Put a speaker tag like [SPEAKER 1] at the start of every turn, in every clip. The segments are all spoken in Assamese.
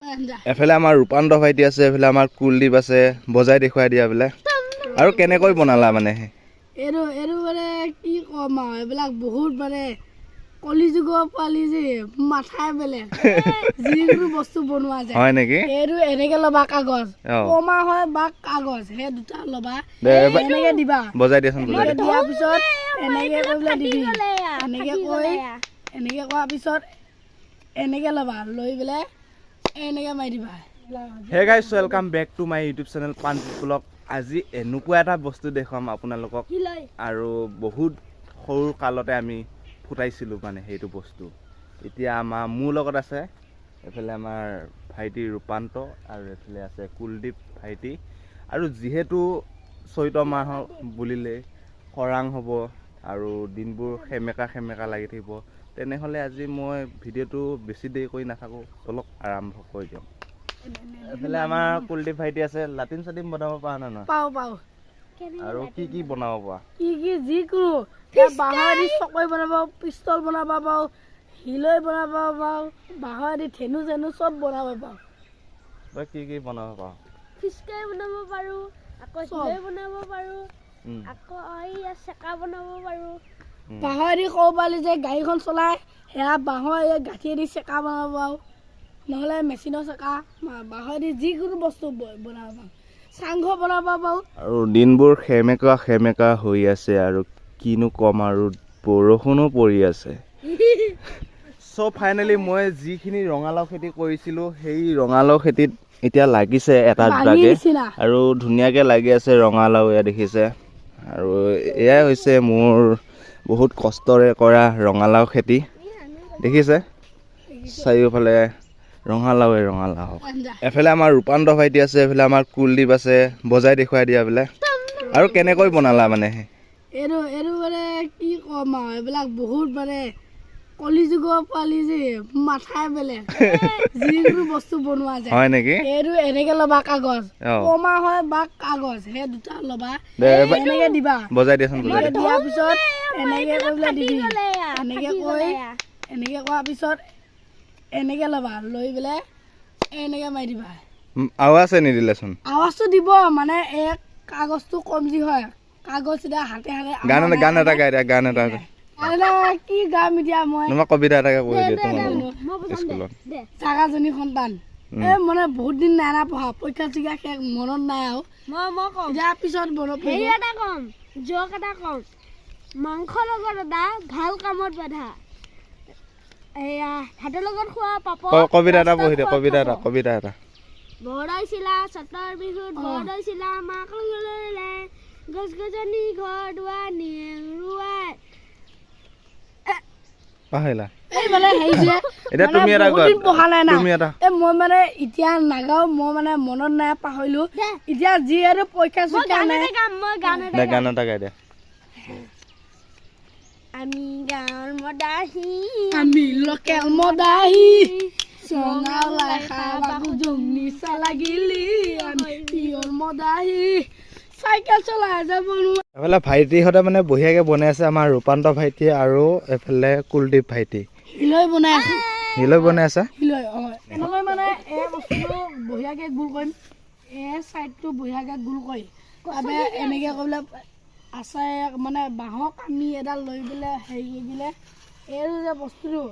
[SPEAKER 1] এফালে আমাৰ ৰূপান্ত ভাইটি আছে, এফালে আমাৰ কুলদীপ আছে। বজাই দেখুৱাই দিয়া বোলে। আৰু কেনেকৈ বনালা মানে?
[SPEAKER 2] এইটো মানে কি ক'ম আৰু, এইবিলাক বহুত মানে কলিযুগৰ পোৱালি যে, মাথাই বেলেগ, যিকোনো বস্তু বনোৱা যায়।
[SPEAKER 1] হয় নেকি?
[SPEAKER 2] এইটো এনেকে ল'বা কাগজ, কমা হয় বা কাগজ, সেই দুটা ল'বা,
[SPEAKER 1] দে, এবাৰ
[SPEAKER 2] এনেকে দিবা।
[SPEAKER 1] বজাই দিয়াচোন, বজাই
[SPEAKER 2] এনেকে
[SPEAKER 1] দিয়া।
[SPEAKER 2] দিয়াৰ পিছত এনেকে কৰি পেলাই দিবি। এনেকে কৰি, এনেকে কৰাৰ পিছত এনেকে ল'বা, লৈ পেলাই এনেকে মাৰি দিবা।
[SPEAKER 1] Hey guys, welcome back to my YouTube channel Pranjit blog. আজি এনেকুৱা এটা বস্তু দেখুৱাম আপোনালোকক, আৰু বহুত সৰু কালতে আমি ফুটাইছিলোঁ মানে সেইটো বস্তু। এতিয়া আমাৰ মোৰ লগত আছে এইফালে আমাৰ ভাইটি ৰূপান্ত আৰু এইফালে আছে কুলদীপ ভাইটি। আৰু যিহেতু চৈত মাহ বুলিলে খৰাং হ'ব আৰু দিনবোৰ সেমেকা সেমেকা লাগি থাকিব, তেনেহ'লে আজি মই ভিডিঅ'টো বেছি দেৰি কৰি নাথাকোঁ, বলক আৰম্ভ কৰি দিওঁ। এইফালে আমাৰ কুলদীপ ভাইটি আছে। লাটিম চাটিম বনাব পৰা নাই নহয়?
[SPEAKER 2] পাওঁ পাওঁ।
[SPEAKER 1] আৰু কি কি বনাব পৰা?
[SPEAKER 2] কি কি, যিকোনো। এতিয়া বাঁহেদি চকৰি বনাব, পিষ্টল বনাব পাৰোঁ, হিলৈ বনাব পাৰোঁ, বাঁহেদি ধেনু চেনু চব বনাব পাৰোঁ।
[SPEAKER 1] তই কি কি বনাব পাৰ?
[SPEAKER 3] ফিচকাৰী বনাব পাৰোঁ আকৌ,
[SPEAKER 2] চব।
[SPEAKER 3] হিলৈ বনাব পাৰোঁ আকৌ, এইয়া চেকা বনাব পাৰোঁ।
[SPEAKER 2] বাঁহেদি সৰু পোৱালি যে গাড়ীখন চলাই, সেয়া বাঁহৰ এই গাঁঠিয়েদি চেকা বনাব পাৰোঁ, নহ'লে মেচিনৰ চেকা। বাঁহেদি যিকোনো বস্তু বনাব পাৰোঁ, চাংঘৰ বনাব পাৰোঁ।
[SPEAKER 1] আৰু দিনবোৰ সেমেকা সেমেকা হৈ আছে আৰু কিনো ক'ম, আৰু বৰষুণো পৰি আছে। চ' ফাইনেলি মই যিখিনি ৰঙালাও খেতি কৰিছিলোঁ, সেই ৰঙালাও খেতিত এতিয়া লাগিছে এটা
[SPEAKER 2] বাঙি
[SPEAKER 1] দুটাকে
[SPEAKER 2] নিচিনা।
[SPEAKER 1] আৰু ধুনীয়াকৈ লাগি আছে ৰঙালাও, এয়া দেখিছে। আৰু এয়াই হৈছে মোৰ বহুত কষ্টৰে কৰা ৰঙালাও খেতি। দেখিছে, চাৰিওফালে ৰঙালাওৱে ৰঙালাও। এফালে আমাৰ ৰূপান্ত ভাইটি আছে, এফালে আমাৰ কুলদীপ আছে। বজাই দেখুৱাই দিয়া বোলে। আৰু কেনেকৈ বনালা মানে?
[SPEAKER 2] এইটো মানে কি ক'ম আৰু, এইবিলাক বহুত মানে কলিযুগৰ পোৱালি যে, মাথাই বেলেগ, যিকোনো বস্তু বনোৱা যায়।
[SPEAKER 1] হয় নেকি?
[SPEAKER 2] এইটো এনেকে ল'বা কাগজ, কমা হয় বা কাগজ, সেই দুটা ল'বা,
[SPEAKER 1] দে, এবাৰ
[SPEAKER 2] এনেকে দিবা।
[SPEAKER 1] বজাই দিয়াচোন, বজাই
[SPEAKER 2] এনেকে
[SPEAKER 1] দিয়া।
[SPEAKER 2] দিয়াৰ পিছত এনেকে কৰি পেলাই দিবি। এনেকে কৰি, এনেকে কৰাৰ পিছত এনেকে ল'বা, লৈ পেলাই এনেকে মাৰি দিবা।
[SPEAKER 1] আৱাজে নিদিলেচোন।
[SPEAKER 2] আৱাজটো দিব মানে এই কাগজটো কমজি হয়, কাগজ এতিয়া হাতে হাতে।
[SPEAKER 1] গান এটা গাই দিয়া, গান এটা।
[SPEAKER 2] গান এটা কি গাম এতিয়া মই?
[SPEAKER 1] তোমাৰ কবিতা এটাকে পঢ়ি দিয়া তোমালোকৰ স্কুলত।
[SPEAKER 2] জাগাজনী সন্তান। এই মানে বহুত দিন নাই না পঢ়া, পৰীক্ষা চৰীক্ষা শেষ, মনত নাই আৰু।
[SPEAKER 3] মই ক'ম।
[SPEAKER 2] এতিয়া পিছত মনত
[SPEAKER 3] হেৰি
[SPEAKER 2] পৰিব।
[SPEAKER 3] এটা ক'ম, জোক এটা ক'ম। মাংসৰ লগত এটা ভাল কামত বাধা, এয়া ভাতৰ লগত খোৱা পাপৰ।
[SPEAKER 1] কবিতা এটা
[SPEAKER 3] ৰাস্তাত
[SPEAKER 1] পঢ়ি দিয়া।
[SPEAKER 3] খোৱা
[SPEAKER 1] কবিতা এটা।
[SPEAKER 3] খাব।
[SPEAKER 1] কবিতা এটা।
[SPEAKER 3] বৰদৈচিলা চতৰ বিহুত, বৰদৈচিলা মাক ললে গছ গছনি ঘৰ দুৱাৰ নিয়ে উৰুৱাই।
[SPEAKER 1] পাহৰিলা?
[SPEAKER 2] এই মানে হেৰি যে
[SPEAKER 1] এতিয়া
[SPEAKER 2] মানে
[SPEAKER 1] তুমি এটা
[SPEAKER 2] বহুত
[SPEAKER 1] গোৱা।
[SPEAKER 2] দিন পঢ়া নাই না।
[SPEAKER 1] তুমি এটা।
[SPEAKER 2] এই মই মানে এতিয়া নাগাও, মই মানে মনত নাই, পাহৰিলো।
[SPEAKER 3] দে।
[SPEAKER 2] এতিয়া যিহেতু পৰীক্ষা
[SPEAKER 3] মই
[SPEAKER 2] চৰীক্ষা
[SPEAKER 3] গান
[SPEAKER 2] নাই।
[SPEAKER 3] এটা গাম, মই গান এটা
[SPEAKER 1] দে,
[SPEAKER 3] গাম।
[SPEAKER 1] গান এটা গাই দিয়া।
[SPEAKER 3] আমি গাঁৱৰ মদাহী,
[SPEAKER 2] আমি লোকেল মদাহী, চঙালাই খাবাকো জং নিচা লাগিলি, আমি পিয়ৰ মদাহী, চাইকেল চলাই যাব নোৱাৰি।
[SPEAKER 1] এফালে ভাইটিহঁতে মানে বঢ়িয়াকে বনাই আছে, আমাৰ ৰূপান্ত ভাইটি আৰু এফালে কুলদীপ ভাইটি।
[SPEAKER 2] হিলৈ বনাই আছো।
[SPEAKER 1] হিলৈ বনাই আছে।
[SPEAKER 2] হিলৈ, অঁ। এনেকৈ মানে এই বস্তুটো বঢ়িয়াকৈ গোল কৰিম, এই চাইডটো বঢ়িয়াকৈ গোল কৰি তাৰপৰা এনেকৈ কৰি পেলাই আছে, মানে বাঁহৰ কামি এডাল লৈ পেলাই হেৰি কৰি পেলাই এইটো যে বস্তুটো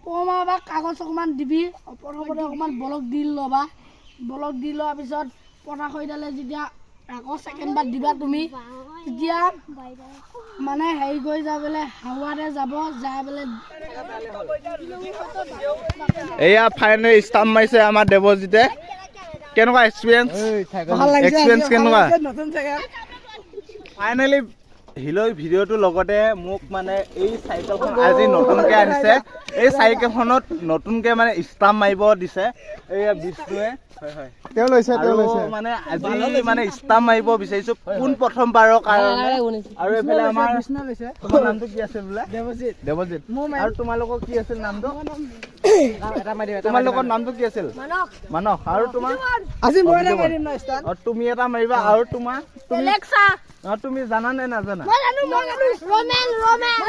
[SPEAKER 2] কমা বা কাগজ অকণমান দিবি। প্ৰথমতে অকণমান বলক দি ল'বা। বলক দি লোৱাৰ পিছত পটাখৰিডালে যেতিয়া আকৌ ছেকেণ্ড বাৰ দিবা তুমি, তেতিয়া মানে হেৰি কৰি যাবলৈ হাৱাতে যাব, যাই পেলাই।
[SPEAKER 1] এয়া ফাইনেল ষ্টাম্প মাৰিছে আমাৰ দেৱজিতে। কেনেকুৱা এক্সপিৰিয়েঞ্চ?
[SPEAKER 2] ভাল লাগিছে।
[SPEAKER 1] এক্সপিৰিয়েঞ্চ কেনেকুৱা?
[SPEAKER 2] নতুন জেগা।
[SPEAKER 1] ফাইনেলি হিলৈ ভিডিঅ'টোৰ লগতে মোক মানে এই চাইকেলখন আজি নতুনকৈ আনিছে। এই চাইকেলখনত নতুনকৈ মানে ষ্টাম্প মাৰিব দিছে এইয়া বিষ্ণুৱে।
[SPEAKER 4] তেওঁ লৈছে, তেওঁ
[SPEAKER 1] আৰু
[SPEAKER 4] লৈছে।
[SPEAKER 1] মানে আজি মানে ষ্টাম্প মাৰিব বিচাৰিছো পোন প্ৰথমবাৰৰ কাৰণে। আৰু এইফালে আমাৰ
[SPEAKER 4] বিষ্ণু লৈছে।
[SPEAKER 1] তোমাৰ নামটো কি আছিল বোলে?
[SPEAKER 4] দেৱজিত।
[SPEAKER 1] দেৱজিত। আৰু তোমালোকৰ কি আছিল নামটো? তোমালোকৰ নামটো কি আছিল?
[SPEAKER 3] মানস।
[SPEAKER 1] মানস। আৰু তোমাৰ?
[SPEAKER 2] আজি মই এটা মাৰিম না ষ্টাৰ্ট।
[SPEAKER 1] অ, তুমি এটা মাৰিবা। আৰু তোমাৰ, তুমি?
[SPEAKER 3] এলেক্সা।
[SPEAKER 1] অ, তুমি জানা নে নাজানা?
[SPEAKER 3] মই জানো, মই জানো। ৰমেন, ৰমেন।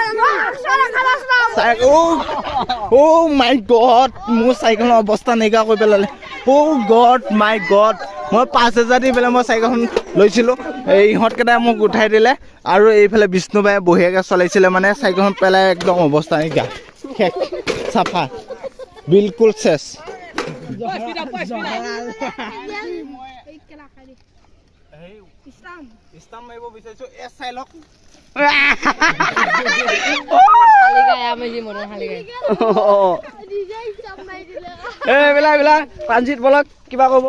[SPEAKER 1] অ' মাই গড, মোৰ চাইকেলৰ অৱস্থা নাইকিয়া কৰি পেলালে। অ' গড, মাই গড, মই 5000 দি পেলাই মই চাইকেলখন লৈছিলোঁ। এই ইহঁতকেইটাই মোক উঠাই দিলে আৰু এইফালে বিষ্ণুবাই বঢ়িয়াকৈ চলাইছিলে। মানে চাইকেলখন পেলাই একদম অৱস্থা নাইকিয়া, শেষ, চাফা, বিলকুল চেচ। ষ্টাম্প মাৰিব বিচাৰিছোঁ, এ চাই লওক।
[SPEAKER 3] নিজে হিচাপ মাৰি দিলে।
[SPEAKER 1] এইবিলাক এইবিলাক প্ৰাঞ্জিত, বলক, কিবা ক'ব।